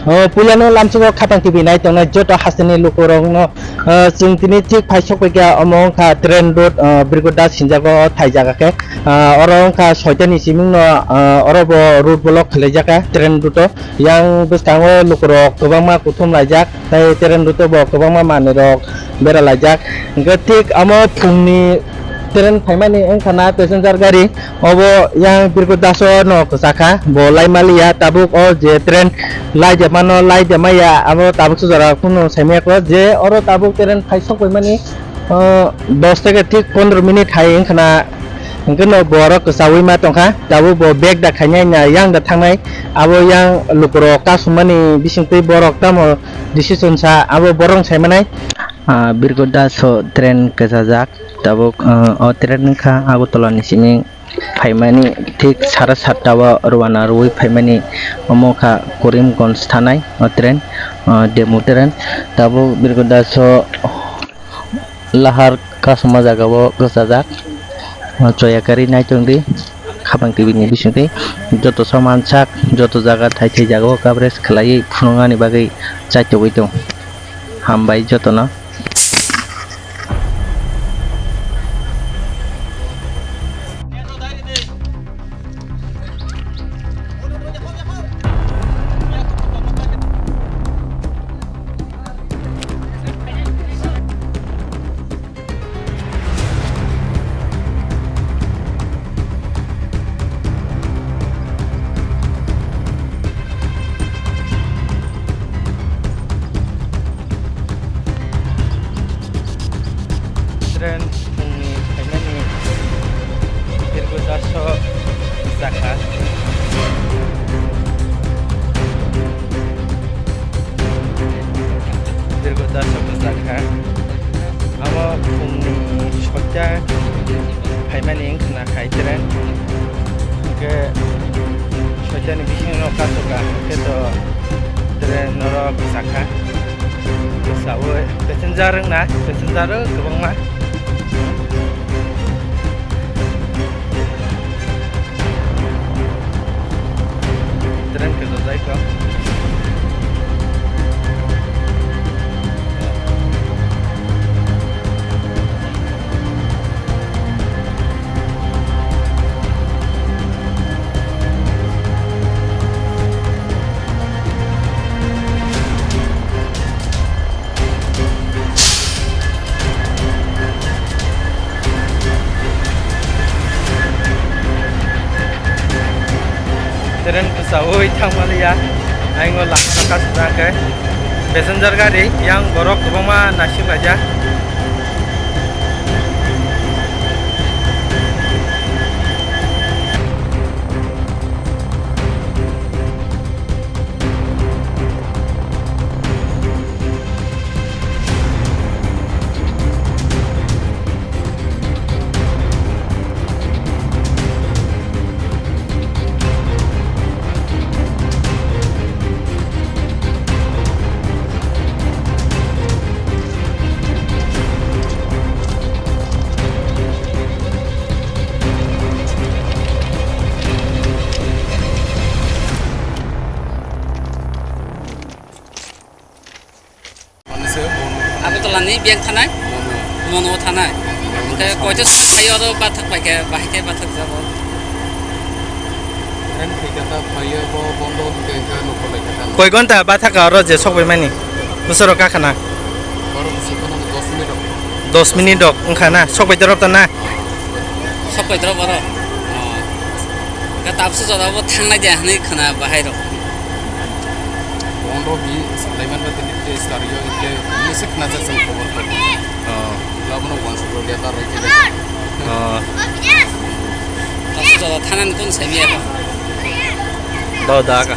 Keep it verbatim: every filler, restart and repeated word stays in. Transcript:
O puilano lamsogo Khapang T V nai tongnai joto hasteni lukurokno, o, chwng tini thik phai sokphaikha, omo wngkha train road, o, Birkut Das sinjago thai jaga khe, o, oro wngkha soitani simingno, o, oro bo road block khwlaijakha train route o. Yang bwskango lukurok kwbangma kuthum laijak, tei train route o bo kwbangma manwirok bera laijak. Hwnkhe thik omo phungni train phaimani wngkha na passenger gari. Obo yang Birkut Das o no kwchakha, bo lai maliya, tabuk o je train lai de mano, lai de maya, abo tabuk se jora phano saimaya kho je oro tabuk train phai sok bai mani, o, dos theke thik pondro minute hai wngkha na, hwnkhe no bo oro kwchaui ma tongkha, tabuk bo bag da khainai na yang da thangnai, abo yang lukurok kasumani bisingtwi borok tamo decision sa, abo borok sai manai. Ah, Birkut Das o train kwchajak, tabuk, ah, o train wngkha Agartala ni simi. Phaimani thik sara satta o rwna rwui phaimani omo kha Karimganj thanai o train, o demo train. Tabuk Birkut Das o lahar kasuma jaga o kwchajak, o choya karwi nai tongdi Khapang T V ni bisingtwi. Joto soman sak, joto jaga thai thai jaga o coverage khwlaiwi phunuknani bagwi chaitogwi tong. Hambai jotono. Train phungni phaimani Birkut Das o kwchakha. Birkut Das o kwchakha. Abo phungni soita phaimani wngkha na hai train. Hwnkhe soitani bisingo kasukha, hwnkhe to train norok kwchakha. Kwchaui passenger wngna, passenger kwbangma. Train kwchajak kho. Train kwchaui thangmaliya, ayang o lama kasijak khe passenger gari, yang borok kwbangma naisik laijak. Agartala ni biyang thanai? Mono. Mono thanai. Mono. Hwnkhe koita song phaio oro bathak paikhe, bahai khe bathak jago? Train phaikhe ta phaio, bo bondo hwnkhe hwnkhe nokho laikha ta. Koi ghonta bathak oro je sokbai mani? Bwswk rok kakhana? Oro bwswk khana dos minute rok. Dos minute rok wngkha na? Sokbai dorop ta na? Sokbai dorop oro? Oh. Ka tabsu jora bo thangnai de hwnwi khwna bahai rok. Bondo hi salaiman ba tini tei star yo hingke misi khna jak chwng khobor kok. Oh. Abono wansuk rok ya ta roi khe. Oh. Tabsu jora thanan kun sai miya ba? Do da ka.